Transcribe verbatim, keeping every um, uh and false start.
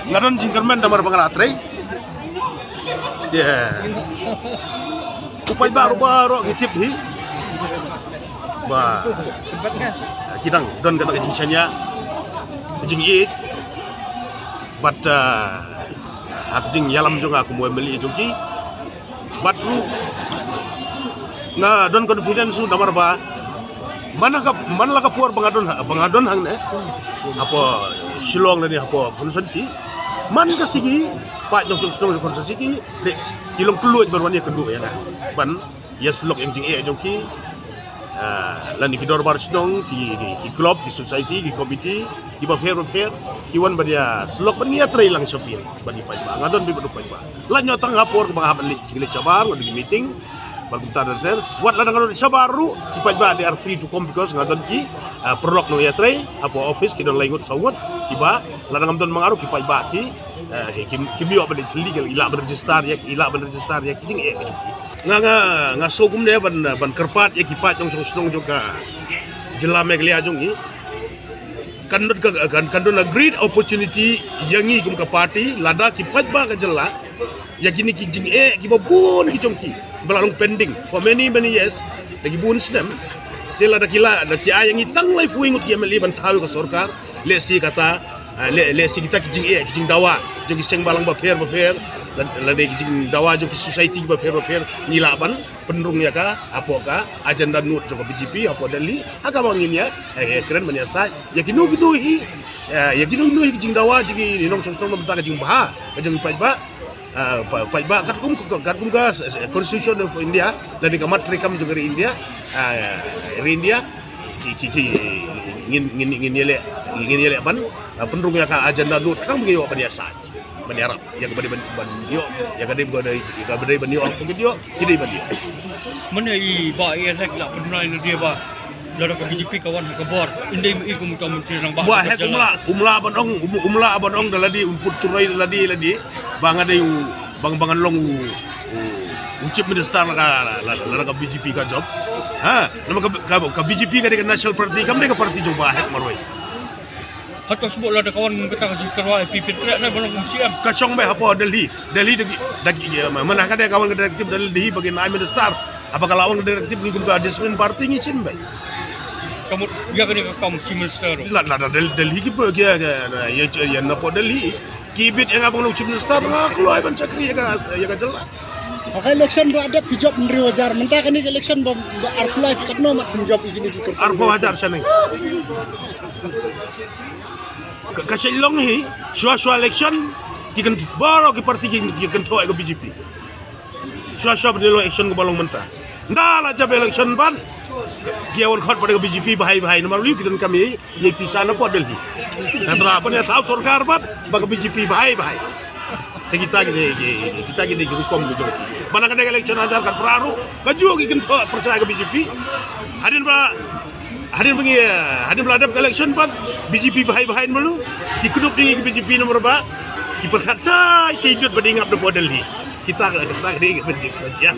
Nga don jingkyrmen namar ba nga la trei. Yeah. U paidbah ruh baroh ngi tip hi ba ki dang don kata ka jingshaniah, ka jingïeit bad, ah, ha ka jingïalam jong nga kum u M L A jong ki. Bad ruh nga don confidence ruh namar ba man la ka, man la ka por ba nga don ha, ba nga don hangne hapoh Shillong lane hapoh constituency, man ka sngi ki paid nongshong shnong jong constituency ki, ki long kylluid ban wan ïakynduh ïa nga ban ïasyllok ïa ka jingeh jong ki. Ah, lane ki dorbar shnong, ki, ki, ki club, ki society, ki committee kiba pher bapher ki wan ban ïasyllok ban ïatrei lang sha field bad ki paidbah. Nga don bad u paidbah. Lait noh tang ha por kaba nga hap ban leit jingleit shabar, nga don ki meeting bad kumta ter ter. Wat lada nga don shabar ruh, ki paidbah they are free to come because nga don ki, ah, paralok nongïatrei hapoh office, ki don lai ngut saw ngut kiba lada ngam don ma nga ruh ki paidbah ki, eh, kim, kim ïoh ban leit thylli, ki lah ban register ïa, ki lah ban register ïa ki jingeh ki jong ki. Nga, nga, nga sngew kumne ban, ban kyrpad ïa ki paid nongshong shnong jong ka jylla Meghalaya jong ngi. Kan don ka, kan, kan don a great opportunity ïa ngi kum ka party lada ki paidbah ka jylla ïa kine ki jingeh kiba bun ki jong ki ba la long pending for many, many years, da ki bun snem. Te lada ki la, da ki ai ïa ngi tang laiphew ngut ki M L A ban thaw ïa ka sorkar, lehse kata, ah, leh, lehse kita ki jingeh, ki jingdawa jong ki seng balang bapher bapher, la, lane ki jingdawa jong ki society bapher bapher ngi lah ban pynrung ïa ka hapoh ka agenda note jong ka B J P hapoh Delhi. Ha kaba ngin ïa, eh, kren ban ïasaid ïa kino kino hi, eh, ïa kino kino hi ki jingdawa jong ki nongshong shnong na bynta ka jingbha ka jong ki paidbah. Ah, pa-, paidbah katkum, katkum ka, eh, Constitution of India lane ka mat treikam jong ka ri India, ah, ri India, ki, ki, ki, ngin, ngin, ngin ïaleh, ngin ïaleh ban, ah, pynrung ïa ka agenda note khnang ba ngin ïoh ban ïasaid ban ïarap ïa kaba dei ban, ban ïoh, ïa kaba dei ban, ïa kaba dei ban ïoh, kaba dei ban ïoh, ki dei ban ïoh. Mynne i Bah A S Hek la pynbna ïa lade ba lada ka B J P ka wan ha ka bor, ynda i kum ka Myntri Rangbah. Bah Hek um lah, um lah ban ong, um, um lah ban ong da lade, un put turoi da lade, lade ba nga dei u, ba nga, ba ngan long u, u, u Chief Minister la ka, la, la, la ka B J P ka jop. Ha, namar ka, ka, ka B J P ka dei ka National Party, kam dei ka party jong Bah Hek marwei. Hato sbok lada ka wan kata ka jingkyrwa ïa phi, phi treh ne ban long C M? Ka shong beit hapoh Delhi. Delhi da ki, da ki, ïa, ma-, mana ka dei ka wan ka directive Delhi ba kin ai minister. Haba ka la wan ka directive ngi kum ka discipline party ngi shim beit. Ka mut ïa kane ka kam Chief Minister. La, la, la, Del-, Delhi ki ba, ki, ïa, ïa, ïa, ïa, napoh Delhi ki bit ïa nga ban long Chief Minister, nga kloi ban shakri ïa ka, ïa ka jylla. Ha ka election ba la dep ki jop hynriew hajar, mynta kane ka election ba, ba arphew lai, katno mat phin jop ïa kine ki kyrteng? Arphew hajar shane. Ka, ka shu long hi, shuwa shuwa election ki kyn-, baroh ki party ki, ki kynthoh ïa ka B J P. Shuwa shuwa ban long election kaba long mynta. Ynda la jop election pat ki ïa wan khot pat ïa ka B J P bhai bhai, namar lei ki donkam ïa, ïa pisa napoh Delhi. Hynrei ban ïa thaw sorkar pat ba ka B J P bhai bhai. Te kita ki dei, ki, kita ki dei ki rukom ki jong ki. Ba na kane ka election hajar khatphra ruh kajuh ki kynthoh pyrshah ïa ka B J P. Hadien ba, hadien ba ngi, hadien ba la dep ka election pat B J P bhai bhai, namar lei ki kdup ïa ngi ka B J P namar ba ki pyrkhat shai te dut ba dei ngap napoh Delhi. Kita, kita ki dei ki B J P, ïa.